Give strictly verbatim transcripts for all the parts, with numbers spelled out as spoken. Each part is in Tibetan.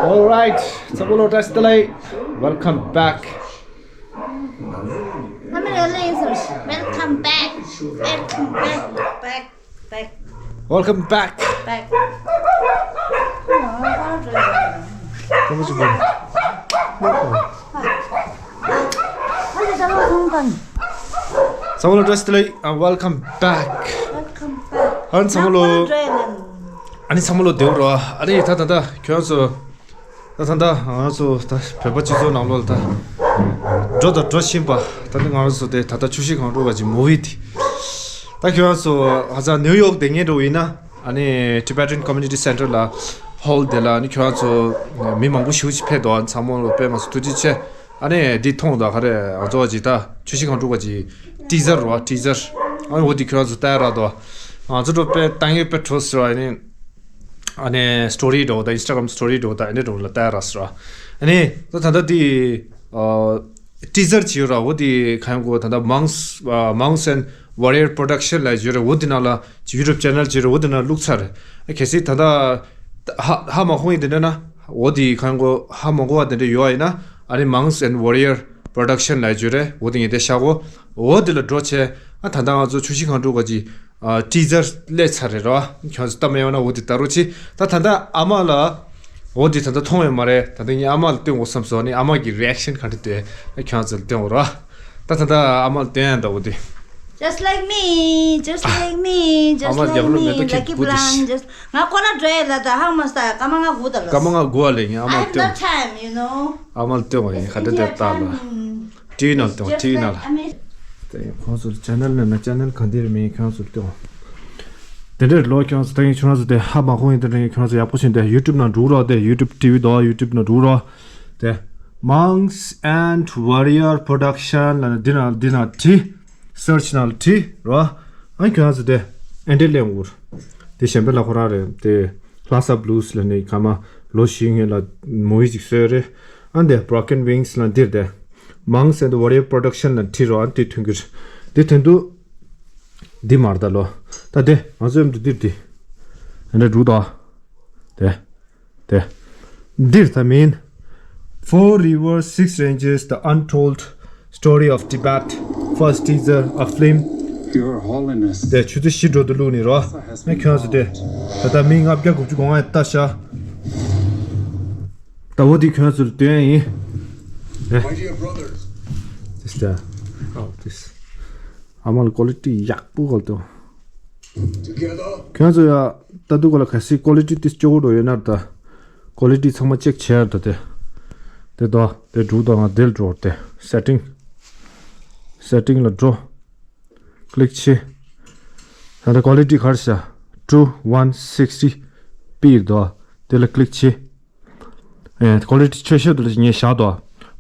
All right, ཚང་མ་ལོ་བཀྲ་ཤིས་བདེ་ལེགས། Welcome back. Welcome back. Welcome back. Back, back, back. Welcome back. Back. ཚང་མ་ལོ་བཀྲ་ཤིས་བདེ་ལེགས། Uh, welcome back. Welcome back. ཨ་ནི་ཚང་མ་ལོ། ཨ་ནི་ཚང་མ་ལོ་བདེ་པོ་རོ། ཨ་ནི་ད་ད་ད་ཁྱོད་ཚོ། ད་ད་ད་ང་ཚོ་ད་བོད་པ་སྤྱི་ཚོགས་ནང་ལོགས་ལ་ད་འགྲོ་དང་འགྲོ་བཞིན་པ། ད་ནི་ང་ཚོ་དེ་ད་ལྟ་ཆུ་བཞི་སྒང་དྲུག་པ་གི་མུ་བི་དེ། ད་ཁྱོད་ཚོ་ཧ་ཅང་ནིའུ་ཡོག་བསྡད་མཁན་འདྲ་བོ་ཡིན་ན། ཨ་ནི་Tibetan Community Center ལ་ཧོལ་དེ་ལ་ཨ་ནི་ཁྱོད་ཚོ་མི་མང་པོ་ཞེ་པོ་ཅིག་ཕེབས་འདུག་ཚང་མ་ལ་དཔེ་མ་སྲིད་ཐུགས་རྗེ་ཆེ། ཨ་ནི་འདི་མཐོང་དང་ག་རེ་ང་ཚོ་བ་ཅིག་ད་ཆུ་བཞི་སྒང་དྲུག་པ་གི་ཊི་ཟར་རོ། ཊི་ཟར། ཨ་ནི་འོ་དེ་ཁྱོད་ཚོ་ལྟ་ར་དོ། ང་ཚོ་འགྲོ་དཔེ་བཏང་ཡོད་དཔེ་བྲོ་ཟེར་བ་ཨ་ནི། ཨ་ནི་སི་ཊོ་རི་འདྲ་བོ་དང་ཨིན་སི་ཊ་གྷ་རམ་སི་ཊོ་རི་འདྲ་བོ་དང་ཨ་ནི་འདྲ་བོ་ལ་ལྟ་ར་ཟེར་བ། ཨ་ནི་ད་ད་ལྟ་དེ་ཨ་ཊི་ཟར་ཅིག་ཡོད་ར། འོ་དེ་གང་གོ་ད་ལྟ་Monks uh, Monks and Warrior Production ལ་ཡོད་ར། འོ་དེ་ནང་ལ་ཅིག་ཡུ་ཊུབ་ཅེ་ནལ་ཅིག་ཡོད་ར། འོ་དེ་ནང་བླུགས་ཚར། ཨ་གལ་སྲིད་ད་ལྟ་ཧ་ཧ་མ་གོ་ཡིན་དེ་འདྲ་ན། འོ་དེ་གང་གོ་ཧ་མ་གོ་བ་དེ་འདྲ་ཡོད་ཡིན་ན། ཨ་ནི་Monks and Warrior Production ལ་ཡོད་རེད། འོ་དེ་ངས་དེ་ཤ་གོ། འོ་དེ་ལ་འགྲོ་བྱས། ཨ་ད་ལྟ་ང་ཚོ་ཆུ་བཞི་སྒང་དྲུག་པ་གི་ཨ་ཊི་ཟར་སླེབས་ཚར་རེད་རོ། ཁྱོད་ཚོ་ལྟ་མ་ཡོང་ན་འོ་དེ་ལྟ་རོགས་གྱིས། ད་ད་ལྟ་ཨ་མ་ལ་འོ་དེ་ད་ལྟ་མཐོང་ཡོད་མ་རེད། ད་ལྟ་ངས་ཨ་མ་ལ་སྟོན་དགོས་བསམ་སོང་། ཨ་ནི་ཨ་མ་གི་རི་ཨེག་ཤན་ག་འདྲ་འདུག་ཨ་ཁྱོད་ཚོ་ལ་སྟོན་དགོས་རོ། ད་ད་ལྟ་ཨ་མ་ལ་སྟོན་ཡ་འདུག་འོ་དེ། Just like me, just like me, ཨ་མ་ལ་རྒྱབ་ལོགས་མེ་ཏོག་ཁྱེད་ལ་ཀི་བུ་དེ་བླང་། Just ང་ཁོ་ན་འགྲོ་ཡ་ལ་ད་ཧང་མ་ས་སྐར་མ་ལྔ་དགུ་ད་ལ། སྐར་མ་ལྔ་དགུ་བ་ལས་ངས་ཨ་མ་ལ་སྟོན། I have no time, you know. ཨ་མ་ལ་སྟོན་དགོས་ཡིན། ག་འདྲ་འདུག་ལྟ་ལ། ཊི་ཝི་ནང་ལ་སྟོན། ཊི་ཝི་ནང་ལ། དེ་ཁོང་ཚོ་ཅེ་ནལ་ནང་ན་ཅེ་ནལ་གང་དེ་རེད་མིན་ཁྱོད་ཚོར་སྟོན། དེ་འདྲའི་ལོ་ཁྱོད་ཚོ་ད་ངས་ཁྱོད་ཚོ་དེ་ཧ་མ་གོ་ཡིན། དེ་འདྲ་ངས་ཁྱོད་ཚོ་ཡག་པོ་བྱས་དེ་ཡུ་ཊུབ་ནང་འགྲོ་རོགས། དེ་ཡུ་ཊུབ་ཊི་ཝི་དང་ཡུ་ཊུབ་ནང་འགྲོ་རོགས། དེ་Monks and Warrior Production ལ་འདི་ནང་འདི་ནང་བྲིས། སར་ཆི་ནང་ལ་བྲིས་རོགས། ཨ་ཁྱོད་ཚོ་དེ་ཨེ་འདྲའི་ལེན་འུར། དེ་གཞན་པའི་ལ་ཁོ་རང་རེད་དེ། Lhasa Blues ལ་ནི་ག་མ་ལོ་བཞི་སྔོན་ལ་མུ་བི་ཅིག་བཟོས་རེད། ཨ་འདི་Broken Wings ལ་འདིར་དེ། Monks and Warrior Production ལ་ཁྲིད་རོགས། ཨ་འདི་ཐོན་གྱི་རེད། འདི་ཐོན་དུས། འདི་མར་ད་ལོ། ད་དེ་ང་ཚོའི་འདི་འདིར་འདི། ཨ་འདྲ་འགྲུག་ད། དེ། དེ། འདིར་ད་མིན། Four Rivers, Six Ranges, The Untold Story of Tibet, First Teaser, a film. Your Holiness. དེ་ཆུ་ཚོད་བཞི་འགྲོ་དུ་བླུགས་ནི་རོ། ཨ་ཁྱོད་ཚོ་དེ། ད་ལྟ་མི་ལྔ་བརྒྱ་དགུ་བཅུ་གོ་ལྔ་ལྟ་ཤག་ད་འོ་དེ་ཁྱོད་ཚོར་སྟོན་ཡིན། རེད། My dear brothers. Sister. Oh, this. ཨ་མ་ལ་ཀོ་ལི་ཊི་ཡག་པོ་གོ་ལ་དོ། Together. ཁྱོད་ཚོ་ཡ་ད་དུ་གོ་ལ་ག་སི་ཀོ་ལི་ཊི་ཏིས་ཅོ་གོ་འགྲོ་ཡོད་ན་ད། ཀོ་ལི་ཊི་ཚང་མ་ཅེག་བྱས་ད་དེ། དེ་དོ་དེ་འགྲུག་དོ། ང་དེ་ལ་འགྲོ་དེ་སེ་ཊིང་། སེ་ཊིང་ལ་འགྲོ། ཀླིག་བྱེད། ད་ལྟ་ཀོ་ལི་ཊི་ག་རེ་ཤ། two one sixty པི་རེད་དོ། དེ་ལ་ཀླིག་བྱེད། ཨེ་ཀོ་ལི་ཊི་ཆེ་ཤོས་དེ་ལ་ངས་བཞག་དོ།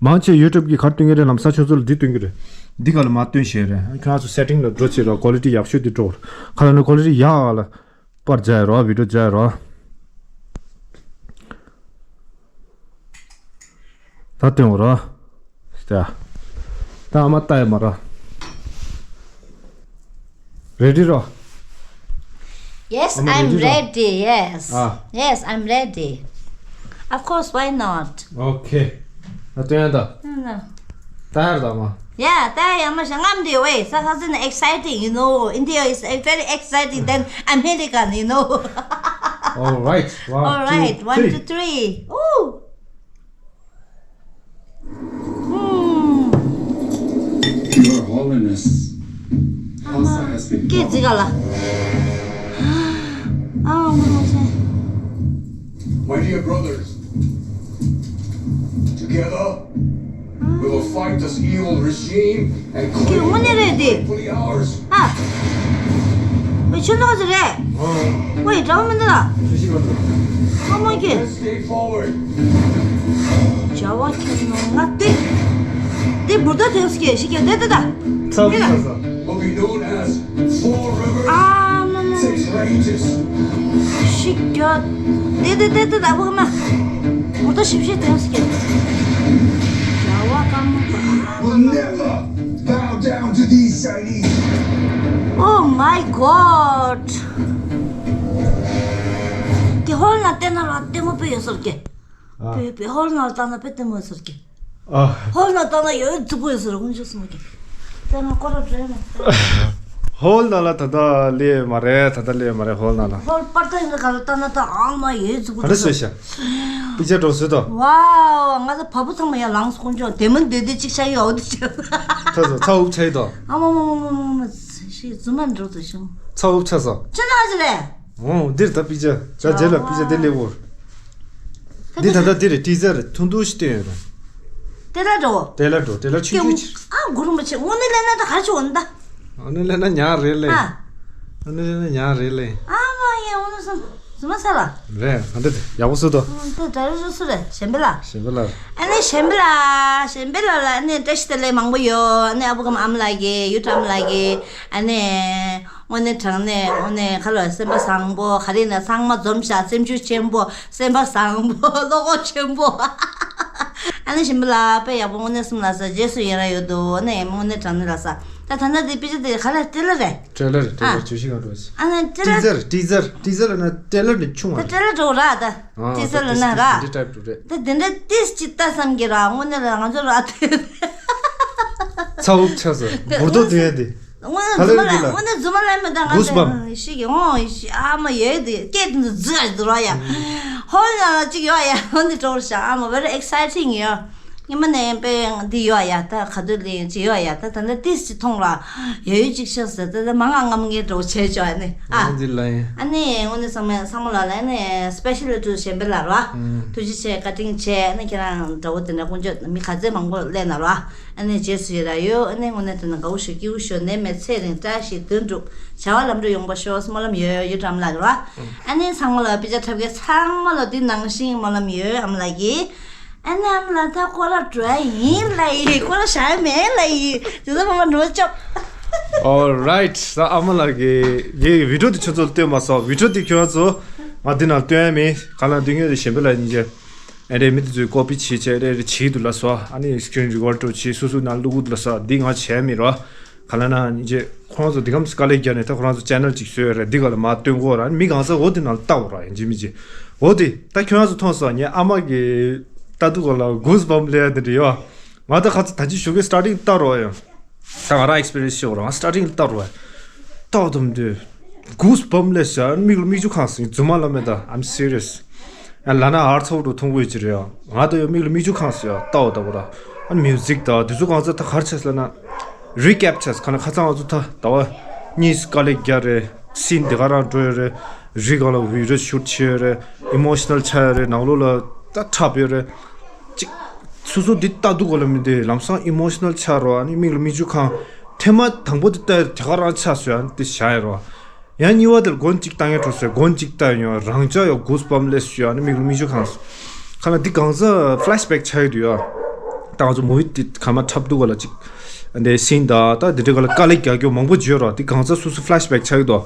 མང་ཆེ་ཡུ་ཊུབ་གི་ག་རེ་སྟོན་གྱི་རེད། ལམ་སང་ཁྱོད་ཚོ་ལ་འདི་སྟོན་གྱི་རེད། འདི་ག་ལ་མ་སྟོན་ཤེས་རེད། ཁྱོད་ཚོ་སེ་ཊིང་ལ་འགྲོ་བྱེད་རོགས། ཀོ་ལི་ཊི་ཡག་ཤོས་འདི་འགྲོ། ཁ་ལ་ནི་ཀོ་ལི་ཊི་ཡག་ལ་པར་རྒྱག་རོགས། བི་ཌིའོ་རྒྱག་རོགས། ད་སྟོན་རོགས། ད་ད་ཨ་མ་ལྟ་ཡ་མ་ར། རེ་ཌི་རོ། Yes, I'm ready. Yes. Ah. Yes, I'm ready. Of course, why not? Okay. ད་སྟོན་ཡ་ད། ད་ཡར་ད་མ། Yeah, ད་ཡར་མ་ཤ་ངམ་དེ་ཝེ་ས་ཁ་སི་ན་exciting, you know. India is very exciting than American, you know. All right. One, All right. Two, One, three. Two, three. Ooh. Hmm. Your Holiness, Lhasa has been ཀེ་ཛི་ག་ལ། ཨ་མ་ཆེ། My dear brothers, together we will fight this evil regime and claim དངོས་གནས་རེད་དེ། Fully ours. ཨ། ཨོ་ཁྱོད་ཚོ་ག་ཚོད་རེད། ཨོ་ཡི་འདྲ་བོ་མི་འདུག་ལ། ཁ་མོ་ཁྱོད། Let's stay forward. བྱ་བ་ཁྱོད་ནོ་ང་དེ། དེ་འབུར་ད་དེ་སྐད་ཞིག་གི་དེ་དེ་ད། ཚ་ཚ་ཚ། Will be known as Four Rivers, ཨ་མ་མ། Six Ranges. ཤིག་གྱོད། དེ་དེ་དེ་དེ་ད་བུ་མ། འབུར་ད་ཞིབ་ཞིབ་དེ་སྐད། བྱ་བ་ཁ་མོ་པ། Will never bow down to these Chinese. Oh my God. ཀྱེ་ཧོལ་ན་བལྟས་ན་ར་ལྟད་མོ་དཔེ་ཡོད་ཟེར་ཀྱེ། ཨ། བོད་པའི་ཧོལ་ནང་བཏང་ན་དཔེ་ལྟད་མོ་ཟེར་གི། ཨ། ཧོལ་ནང་བཏང་ན་ཡོད་འཛུགས་དགོས་ཟེར་དགོངས་ཞུ་སོང་གི། དེ་ང་སྐོར་ར་བྲོས་ནས། ཧོལ་ནང་ལ་ད་ལྟ་སླེབས་མ་རེད། ད་ལྟ་སླེབས་མ་རེད་ཧོལ་ནང་ལ། ཧོལ་པར་ཏ་ཡིན་ན་ག་ལ་བཏང་ན་ད་ཨང་མ་ཡོད་འཛུགས་ག་རེ་དགོས་བཟོས་ཤག་པིག་ཅར་འགྲོ་བཟོས་དོ། ཝའོ། ང་ཚོ་བ་སྤུ་ཚང་མ་ཡར་ལངས་སོང་དགོངས་ཞུ། དེ་མིན་དེ་དེ་གཅིག་ཤ་ཡོད་འོ་དེ་བྱས། ཚ་ཚ་ཚ་འུབ་ཆ་ཡི་དོ། ཨ་མ་མ་མ་མ་མ་མ། ཤི་རྫུན་མ་འགྲོ་དུ་བྱུང་། ཚ་འུབ་ཆ་སོ། ཆ་ཚ་ཅི་རེད། འོ་འདིར་ད་པིག་ཅར་ད་རྗེས་ལ་པིག་ཅར་དེ་སླེབས་འོ། འདི་ད་ལྟ་འདི་རེད། ཊི་ཟར་ཐུང་ཐུང་ཞིག་བསྟན་ཡོད་རེད། ཏེ་ལ་འགྲོ། ཏེ་ལ་འགྲོ། ཏེ་ལ་ཆུང་ཆུང་ཅིག་ཨ་གུ་རུ་མ་ཆེ་དངོས་གནས་ལས་ན་ད་ག་ཆུ་འོན་ད། དངོས་གནས་ལས་ན་ཉག་རེད་ལེ། ཨ། དངོས་གནས་ལས་ན་ཉག་རེད་ལེ། ཨ་མ་ཡེ་འོ་ན་སོང་། ཟུ་མ་ས་ལ། རེད་ག་འདྲ་དེ་ཡག་པོ་སུ་དོ། ཨ་ད་ད་རུ་སུ་རེད་གཞན་པ་ལ། གཞན་པ་ལ། ཨ་ནི་གཞན་པ་ལ་གཞན་པ་ལ་ལ་ཨ་ནི་བཀྲ་ཤིས་བདེ་ལེགས་མང་པོ་ཡོད། ཨ་ནི་ཨ་བུ་གམ་ཨ་མ་ལགས་ཀྱིས་ཡུ་ཊུབ་ཨ་མ་ལགས་ཀྱིས་ཨ་ནི། དངོས་གནས་དྲང་གནས་དངོས་གནས་ཁ་ལོ་སེམས་པ་བཟང་པོ་ག་རེ་ན་ཚང་མ་འཛོམས་ཤག་སེམས་ཤུགས་ཆེན་པོ་སེམས་པ་བཟང་པོ་བློ་ཁོག་ཆེན་པོ། ཨ་ནི་གཞན་པ་ལ་དཔེ་ཡག་པོ་དངོས་གནས་སེམས་ལ་ས་རྗེས་སུ་ཡི་རང་ཡོད་དོ། ཨ་ནི་དངོས་གནས་དྲང་གནས་ལ་ས་ད་ད་ལྟ་དེ་དཔེ་ཆ་དེ་ག་ལ་ཏྲེ་ལར་རེད། ཏྲེ་ལར་ཏྲེ་ཨ། ལར་བརྗོད་གཞི་གང་འགྲོ་ཞིག་ཨ་ནི་ཏྲེ་ལར་ཊི་ཟར་ཊི་ཟར་ཊི་ཟར་ལ་ན་ཏྲེ་ལར་ནི་ཆུང་བ་ད་རེད། ཏྲེ་ལར་འགྲོ་ར་ད། ཨ་ཊི་ཟར་ལ་ན་ར། འདི་ཊའིབ་འགྲོ་རེད། ད་དེ་འདྲ་ཏིས་ཅི་ལྟ་བསམ་གི་ར་དངོས་གནས་ལ་ང་ཚོ་ར་ཏེ། ཚ་འུབ་ཆ་ས་འབུར་དོ་དུ་ཡ་དེ། དངོས་གནས་རྫུན་མ་ལ་དངོས་གནས་རྫུན་མ་ལ་མི་ད་ང་གུས་བམ། ཤི་གི་ཧོ་ཤི་ཨ་མ་ཡོད་དེ་སྐད་དེ་ཚོ་རྫུ་ཨ་རྫུ་ར་ཡ། ཧོ་ཡ་ཅིག་ཡོད་ཡ་ཧོ་འདི་འགྲོ་ཤ་ཨ་མ་very exciting ཡ། ཉི་མ་ནས་པའི་འདི་ཡོད་ཡ་ད་ག་དུས་ལེན་ཅི་ཡོད་ཡ་ད་ད་ནི་ཏིས་ཅི་མཐོང་ར་ཡོད་ཡོད་ཅིག་ཤ་ཟེར་ད་ད་མ་ང་ངམ་ངའི་འགྲོ་བྱས་ཅོ་ཨ་ནི་ཨ། ཨ་འདི་ལ་ཡིན། ཨ་ནི་དངོས་གནས་ཚང་མ་ཚང་མ་ལ་ལ་ཨ་ནི་special to གཞན་པ་ལ་ར། ཐུགས་རྗེ་ཆེ་བཀའ་དྲིན་ཆེ་ཨ་ནི་ཁྱེད་རང་འདྲ་བོ་དེ་འདྲ་དཀོན་མཆོག་མི་ག་ཚད་མང་པོ་སླེབས་ན་ར། ཨ་ནི་རྗེས་སུ་ཡི་རང་ཡོད། ཨ་ནི་དངོས་གནས་དོན་དགའ་བོ་ཞུ་སྐྱིད་པོ་ཞུ་ནད་མེད་ཚེ་རིང་བཀྲ་ཤིས་དོན་འགྲུབ་བྱ་བ་ལམ་འགྲོ་ཡོང་བ་ཤོག་སྨོན་ལམ་ཡོད་ཡོད་འགྲམ་ལགས་ར། ཨ་ནི་ཚང་མ་ལ་དཔེ་ཆ་འཁྲབ་མཁན་ཚང་མ་ལ་འདི་ནང་བཞིན་སྨོན་ལམ་ཡོད་ཨ་མ་ལགས་ཀྱིས། ཨ་ནི་ཨ་མ་ལགས་ད་སྐོར་ར་འགྲོ་ཡ་ཡིན་ལ་ཡི་སྐོར་ར་བཞག་ཡ་མེད་ལ་ཡི་ཇི་ལྟར་མ་མ་འགྲོ་ཅོག Alright ད་ཨ་མ་ལགས་ཀྱིས་ངའི་བི་ཌིའོ་དེ་ཁྱོད་ཚོ་ལ་སྟོན་མ་སོང་། བི་ཌིའོ་དེ་ཁྱོད་ཚོ་ང་འདི་ནང་སྟོན་ཡ་མེད་ག་ལ་འདི་ངས་དེ་གཞན་པ་ལ་ཡིན་གྱི། ཨེ་རེད་མི་དེ་ཚོས་ཀོ་པི་བྱེད་བྱེད་རེ་རེ་བྱེད་འདུག་ལ་སོ། ཨ་ནི་སྐྱོན་རི་ཝར་ཊོ་བྱེད་སོ་སོའི་ནང་བླུག་འདུག་ལ་སོ། འདི་ང་བྱས་མི་རོ། ག་ལ་ན་ཉིན་རྗེས་ཁོ་རང་ཚོ་འདི་གམ་དཀའ་ལས་བརྒྱབ་ནས་ད་ཁོ་རང་ཚོ་ཅེ་ནལ་ཅིག་བཟོས་རེད། འདི་ག་ལ་མ་སྟོན་གོ་ར་མི་གང་ས་འོ་དེ་ནང་ལ་ལྟ་འོ་ར་ཡིན་གཅིག་མིན་གཅིག་འོ་དེ་ད་ཁྱོད་རང་ཚོ་མཐོང་སོང་། ངའི་ཨ་མ་གི་ལྟ་འདུག་ག་ལ་གུས་བམ་ལས་དེ་འདྲ་ཡོད། ང་ད་ཁ་ཚ་ད་ཅི་ཞུ་གི་སི་ཊར་ཊིང་ལྟ་རོགས་ཡོད། ད་ང་རང་ཨེག་སི་པི་རི་ཡན་སི་ཤོར་རང་སི་ཊར་ཊིང་ལྟ་རུ་བ། ཏོག་དུམ་དུ་གུས་བམ་ལས་ཟེར་མིག་ལ་མིག་ཆུ་ཁང་སིང་རྫུན་མ་ལ་མེད་ད། I'm serious. ཡང་ལ་ན་ཨར་ཚོགས་རུ་མཐོང་གོས་ཅི་རེད་ཡ། ང་ད་ཡོད་མིག་ལ་མིག་ཆུ་ཁང་སི་ཡ་ཏོག་ད་བོ་ར། ཨ་མིའུ་ཟིག་ད་དུས་ཚོད་གང་ཚ་ད་གར་ཆེ་སླ་ན། རི་ཀེབ་ཆེས་ཁ་ན་ཁ་ཚང་ང་ཚོ་ད་ད་བ། གཉིས་དཀའ་ལས་རྒྱག་རེད། སིན་དེ་ག་རང་འགྲོ་ཡོད་རེད། རི་གང་ལ་བི་རི་ཤུ་ཊི་བྱེད་ཡོད་རེད། ཨི་མོ་ཤི་ནལ་ཆགས་ཡོད་རེད། ནང་ལོགས་ལ་ད་འཁྲབ་ཡོད་རེད། ཅིག་སོ་སོ་འདི་ལྟ་འདུག་གོ་ལ་མི་འདི་ལམ་སང་ཨི་མོ་ཤི་ནལ་ཆགས་རོ། ཨ་ནི་མིག་ལ་མིག་ཆུ་ཁང་། ཐེངས་མ་དང་པོ་འདི་ལྟ་དེ་ག་རང་ཆགས་སོ་ཡ་འདི་བཞག་ཡ་རོ། ཡང་གཉིས་པ་དེར་མགོན་གཅིག་བཏང་ཡ་འགྲོ་སོ་ཡ། མགོན་གཅིག་བཏང་ཡོང་རང་ཅག་ཡོ་གུས་བམ་ལས་སུ་ཡ་ཨ་ནི་མིག་ལ་མིག་ཆུ་ཁང་། ཁ་ན་འདི་གང་ས་ཕ་ལེ་ཤི་བེག་ཆགས་ཡོད་དུ་ཡ། ད་ང་ཚོ་མུ་བི་འདི་ག་མ་འཁྲབ་འདུག་གོ་ལ་ཅིག་འདི་སིན་ད་ད་འདི་འདྲ་ག་ལ་དཀའ་ལས་རྒྱག་རྒྱུ་མང་པོ་བརྗོད་རོ། འདི་གང་ས་སོ་སོ་ཕ་ལེ་ཤི་བེག་ཆགས་ཡོད་དོ།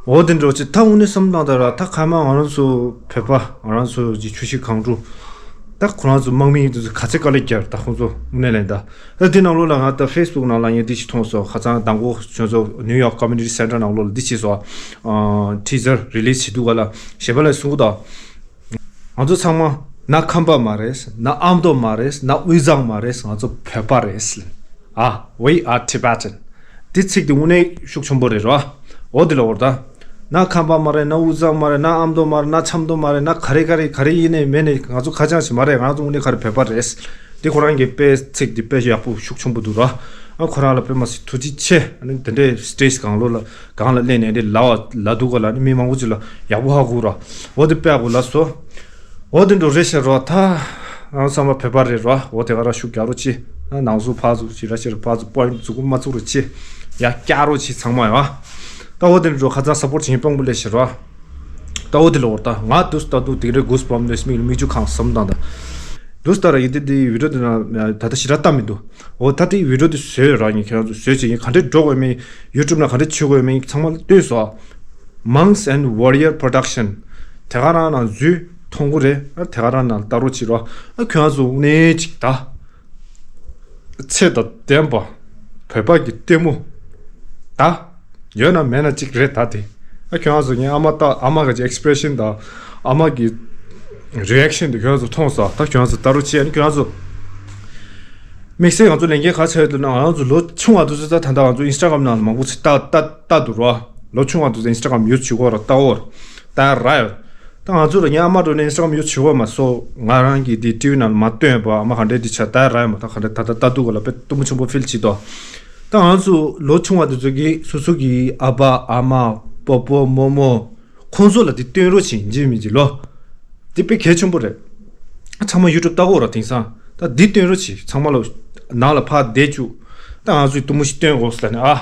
འོ་དེ་འདྲ་ཅི་ད་དངོས་གནས་བསམ་བློ་བཏང་ད་ར་ད་ཁ་མ་ང་རང་ཚོ་བོད་པ་ང་རང་ཚོ་གི་ཆུ་བཞི་སྒང་དྲུག་ད་ཁོ་རང་ཚོ་དམག་མི་དེ་ཚོ་ག་ཚད་དཀའ་ལས་བརྒྱབ་ད་ཁོང་ཚོ་དངོས་གནས་ལན་ད། ད་དེ་ནང་ལོགས་ལ་ང་ད་ཕེ་སི་བུག་ནང་ལ་ངས་འདི་ཞིག་མཐོང་སོང་། ཁ་སང་མདང་དགོང་ཁྱོད་ཚོ་ནིའུ་ཡོག་ཀོ་མིའུ་ནི་ཊི་སེན་ཊར་ནང་ལོགས་ལ་འདི་ཞིག་སོང་། ཨ་ཊི་ཟར་རི་ལི་སི་བྱེད་དུས་ག་ལ་གཞན་པ་ལ་གསུང་གི་ད། ང་ཚོ་ཚང་མ་ན་ཁམས་པ་མ་རེད། ན་ཨ་མདོ་མ་རེད། ན་དབུས་གཙང་མ་རེད། ང་ཚོ་བོད་པ་རེད། ཨ། We are Tibetan. འདི་ཚིག་འདི་དངོས་གནས་ཤུགས་ཆེན་པོ་རེད་རོ། འོ་འདི་ལ་འོར་ད། ན་ཁམས་པ་མ་རེད། ན་དབུས་གཙང་མ་རེད། ན་ཨ་མདོ་མ་རེད། ན་ཆབ་མདོ་མ་རེད། ན་ག་རེ་ག་རེ་ག་རེ་ཡིན་ནའི་མེད་ནའི་ང་ཚོ་ཁ་བྱང་ཞིག་མ་རེད། ང་ཚོ་དངོས་གནས་ག་རེ་བོད་པ་རེད། འདི་ཁོ་རང་གི་དཔེ་ཚིག་འདི་དཔེ་ཡག་པོ་ཤུགས་ཆེན་པོ་འདུག་རོ། ཨ་ཁོ་རང་ལ་དཔེ་མ་སྲིད་ཐུགས་རྗེ་ཆེ། ཨ་ནི་འདི་འདྲའི་སི་ཊེ་ཇི་གང་ལོ་ལ་གང་ལ་སླེབས་ནས་འདི་ལ་བ་ལ་འདུག་ག་ལ་ནི་མི་མང་པོ་ཅིག་ལ་ཡག་པོ་ཧ་གོ་རོ། འོ་འདི་དཔེ་ཡག་པོ་ལ་སོ། འོ་དེ་འགྲོ་རེད་ཤག་རོ། ད་རང་བསམ་པ་བོད་པ་རེད་རོ། འོ་དེ་ག་ར་ཤུགས་རྒྱག་རོགས་གྱིས། ནང་སོ་ཕར་ཚུར་གྱིས་ར་ཤེར་ཕར་ཚུར་པོ་ཡིན་ཚུགས་མ་ཚུགས་རོགས་གྱིས། ཡ་བཀྱག་རོགས་གྱིས་ཚང་མ་ཡ། ད་འོ་དེ་འགྲོ་ཁ་ཚ་སབ་པོར་བྱེད་མཁན་དཔང་པོ་ལས་ཤག་རོ། ད་འོ་དེ་ལོར་ད་ང་དུས་ད་དུ་དེ་རེད་གུས་པ་མ་ལས་མིག་ལ་མིག་ཆུ་ཁང་བསམ་དང་ད། དུས་ད་ར་ཡིན་དེ་དེ་བི་ཌིའོ་དེ་ན་ད་ལྟ་ཞེ་དྲག་ལྟ་མི་འདུག་འོ་ད་དེ་བི་ཌིའོ་དེ་བཟོས་ར་ཡིན། ཁྱེད་རང་ཚོ་བཟོས་བྱས་ཡིན། ག་འདྲས་འགྲོ་དགོས་མིན་ཡུ་ཊུབ་ན་ག་འདྲས་བྱེད་དགོས་མིན་ཚང་མ་ལ་ལྟོས་སོ། Monks and Warrior Production། དེ་ག་རང་ནང་འཛུལ་མཐོང་གི་རེད། ཨ་དེ་ག་རང་ནང་ལྟ་རོགས་བྱེད་རོགས། ཨ་ཁྱོད་རང་ཚོ་དངོས་གནས་ཅིག་ད། ཚེ་དང་ལྡན་པ། བོད་པ་གི་ལྟད་མོ། ད། ཡོད་ན་མེད་ན་ཅིག་རེད་ད་དེ། ཨ་ཁྱོད་རང་ཚོ་ངའི་ཨ་མ་ལྟ་ཨ་མ་གི་ཨེག་སི་པི་རེ་ཤན་དང་། ཨ་མ་གི་ རི་ཨེག་ཤན་དེ་ཁྱོད་རང་ཚོ་མཐོང་སོང་། ད་ཁྱོད་རང་ཚོ་ལྟ་རོགས་བྱེད། ཨ་ནི་ཁྱོད་རང་ཚོ་དམིགས་བསལ་ང་ཚོ་ལས་འགན་ག་ཚོད་ཡོད་འདུག་ན། ང་རང་ཚོ་ལོ་ཆུང་བ་དེ་ཚོ་ད་ད་ལྟ་ང་ཚོ་ཨིན་སི་ཊ་གྷ་རམ་ནང་ལ་མང་པོ་ཅིག་ལྟ་ལྟ་ལྟ་འདུག་རོ། ལོ་ཆུང་བ་དེ་ཚོ་ཨིན་སི་ཊ་གྷ་རམ་ཡུ་ཛི་བྱེད་ཀྱི་ཡོད་རེད། ལྟ་འོ་རེད། ད་ར་ཡོད། ད་ང་ཚོ་ལ་ངའི་ཨ་མ་འགྲོ་ནས་ཨིན་སི་ཊ་གྷ་རམ་ཡུ་ཛི་བྱེད་ཀྱི་ཡོད་མ་སོང་། ང་རང་གིས་དེ་ཊི་ཝི་ནང་ལ་མར་སྟོན་པ། ཨ་མ་ག་འདྲས་དེ་ཆ་ད་ར་ཡོད་མ། ད་ག་འདྲས་ད་ད་ལྟ་འདུག་ག་ལ་དཔེ་སྟོན་མོ་ཆེན་པོ་ཕིལ་བྱེད་དོ། ད་ང་ཚོ་ལོ་ཆུང་བ་དེ་ཚོ་གིས་སོ་སོ་གི་ཨ་ཕ་ཨ་མ་སྤོ་སྤོ་རྨོ་རྨོ། ཁོང་ཚོ་ལ་དེ་སྟོན་རོགས་བྱེད། ཡིན་གཅིག་མིན་གཅིག་ལོ། དེ་དཔེ་གལ་ཆེན་པོ་རེད། ཚང་མ་ཡུ་ཊུབ་ལྟ་གོ་ར། དེང་སང་ད་འདི་སྟོན་རོགས་བྱེད། ཚང་མ་ལོ་ནང་ལ་ཕར་བསྡད་བཅུག་ད་ང་ཚོས་སྟོན་མོ་ཞིག་སྟོན་དགོས་ཟེར་ནས། ཨ་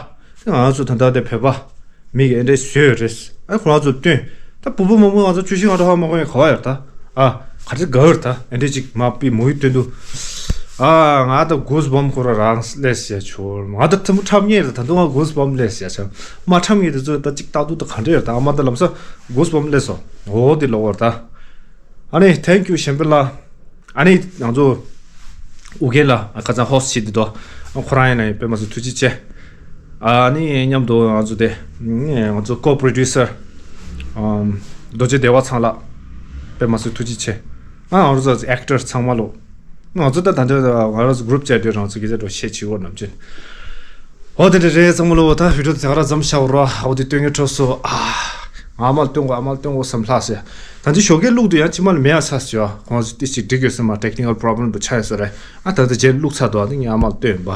ད་ང་ཚོ་ད་ལྟ་དེ་བོད་པ་མི་གི་ཨེ་འདྲས་བཟོས་རེད། ཨ་ཁོ་རང་ཚོ་སྟོན། ད་བུ་བུ་མོ་མོ་ང་ཚོ་བཅུ་བཞི་ང་ཚོ་ཧ་མ་གོ་ཡ་ག་བ་ཡོད་ད། ཨ་ག་རེ་དགའ་བར་ད་ཨེ་འདྲས་ཅིག་མ་པི་མོ་ཡུ་སྟོན་དུ། ཨ་ང་ད་གུ་སི་བམ་ཁོ་ར་རང་སླེབས་ཡ་ཆོར། ང་ད་ཐུ་མོ་ཁྲམ་ངེས་རེད། ད་དུང་ང་གུ་སི་བམ་སླེབས་ཡ་ཆོར། མ་ཁྲམ་ངེས་དེ་ཚོ་ད་ཅིག་ལྟ་དུས་ད་ག་འདྲས་རེད། ད་ཨ་མ་ད་ལམ་སང་གུ་སི་བམ་སླེབས་སོང་། འོ་དེ་ལོ་བར་ད། ཨ་ནི་thank you གཞན་ཕན་ལགས། ཨ་ནི་ང་ཚོ་ཨུ་རྒྱན་ལགས་ཁ་སང་ཧོ་སི་ཊི་བྱེད་དེ་དོ། ཁོ་རང་ཡིན་ན་ཡང་དཔེ་མ་སྲིད་ཐུགས་རྗེ་ཆེ། ཨ་ནི་མཉམ་དུ་ང་ཚོ་དེ་ང་ཚོ་ཀོ་པོ་རོ་ཌིའུ་སར་རྡོ་རྗེ་བདེ་བ་ཚང་ལགས་དཔེ་མ་སྲིད་ཐུགས་རྗེ་ཆེ། ཨ་ང་རང་ཚོ་ཨེག་ཊར་ཚང་མ་ལོ། ང་ཚོ་ད་ད་འདྲ་ང་རང་ཚོ་གུ་རུབ་བཅར་དུས་རང་ཚོ་སྐད་ཆ་འགྲོ་བཤད་བྱེད་འོ་ནམ་ཅན། འོ་དེ་འདྲ་རེད་ཚང་མ་ལོ། ད་བི་ཌིའོ་དེ་ག་ར་མཚམས་བཞག་རོགས། འོ་དེ་སྟོན་གྱི་འཕྲོ་སོ། ཨ་ང་མ་ལ་སྟོན་དགོས། ཨ་མ་ལ་སྟོན་དགོས་བསམ་ལྷག་སེ། ད་འདི་ཞོགས་ཀས་བླུག་དུས་ཡང་ཕྱི་མ་ལ་མེད་ཡ་ས་སི་ཡོད། ཁོང་ཚོ་ཏི་ཞིག་འགྲིག་ཡོད་སེ་མ་ཊེག་ནི་ཀལ་པོ་རོབ་ལེམ་དུ་ཆགས་ཡོད་ས་རེད། ཨ་ད་ལྟ་རྗེས་བླུག་ཚར་འདུག་ཨ་ནི་ངས་ཨ་མ་ལ་སྟོན་པ།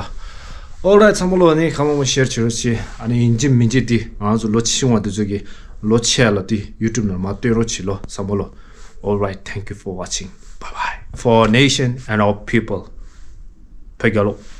ཨོ་རའིཊ་ཚང་མ་ལོ། ཨ་ནི་ཁ་མང་མང་ཤེར་བྱེད་རོགས་བྱེད། ཨ་ནི་ཡིན་གཅིག་མིན་གཅིག་འདི་ང་ཚོ་ལོ་ཆེ་ཆུང་བ་འདི་ཚོ་གི་ལོ་ཆེ་ཡ་ལ་འདི་ཡུ་ཊུབ་ནང་མ་སྟོན་རོགས་བྱེད་ལོ་ཚང་མ་ལོ། All right, thank you for watching. Bye bye. For nation and all people. བོད་རྒྱལ་ལོ།